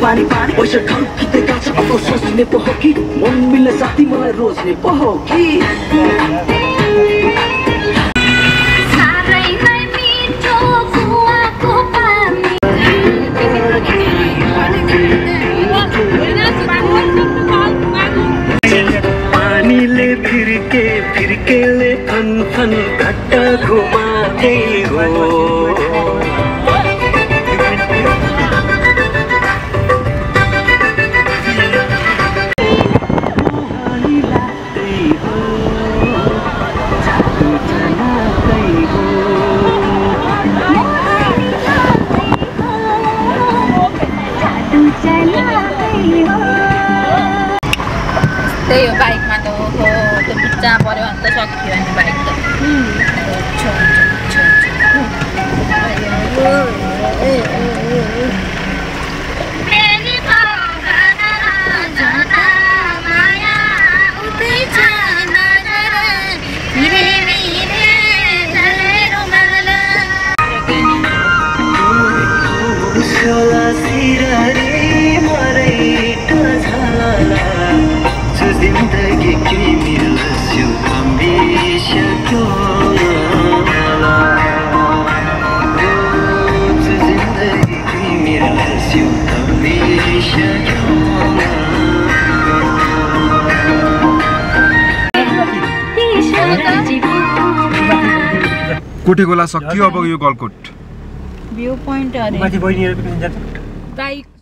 पानी पानी पैसा ठाउँ कितै गाछ अब सोच्ने पो हो कि मन मिल्ने साथी मलाई रोज्ने पो हो कि पानीले फिर्केले फन फन घट्टा घुमाते हो त्यही हो बाइकमा त हो त्यो बिच्चा पर्यो भने त सकियो नि बाइक त जिंदगी की मिलस्यु हमेशा क्यों जिंदगी की मिलस्यु हमेशा क्यों कोठेगोला सकियो अब यो गलकोट भ्यू पोइन्ट अरे माथि बहिनीहरु पनि जान्छ बाइक